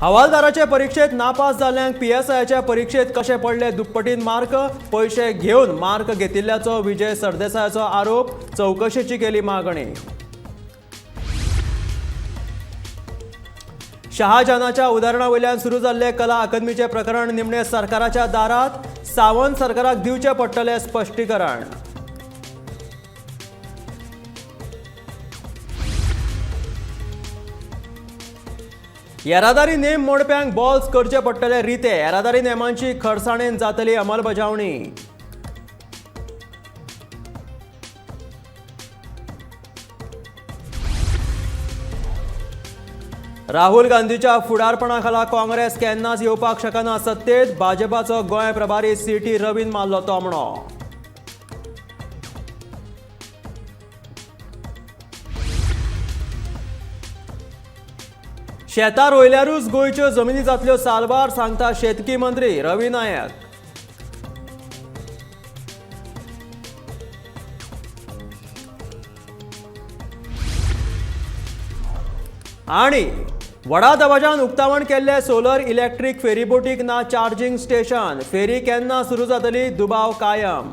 हवालदाराचे परिक्षेत नापास जाल्ल्यांक पीएसआयच्या परिक्षेत कशे पडले दुप्पटीन मार्क? पयशे घेवन मार्क घेतिल्ल्याचो विजय सरदेसायाचो आरोप. चवकशेची केली मागणी. शहाजहानाच्या उदाहरणा वयल्यान सुरू जाल्ले कला अकादमीचें प्रकरण निमणे सरकाराच्या दारात. सावंत सरकाराक दिवचें पडटलें स्पश्टीकरण. येरादारी नेम मोडप्यांक बॉल्स करचे पडटले रिते. येरादारी नेमांची खरसाणेन जातली अंमलबजावणी. राहुल गांधीच्या फुडारपणाखाला काँग्रेस केन्नाच येवपाक शकना सत्तेत. भाजपाचो गोंय प्रभारी सी.टी. रवीन मारलो तोमणो. शेतां रोयल्यारूच गोंयच्यो जमिनी जातल्यो साल्वार, सांगता शेतकी मंत्री रवी नायक. आनी व्हडा दबाज्यान उक्तावण केल्ले सोलर इलेक्ट्रीक फेरीबोटीक ना चार्जिंग स्टेशन. फेरी केन्ना सुरू जातली दुबाव कायम.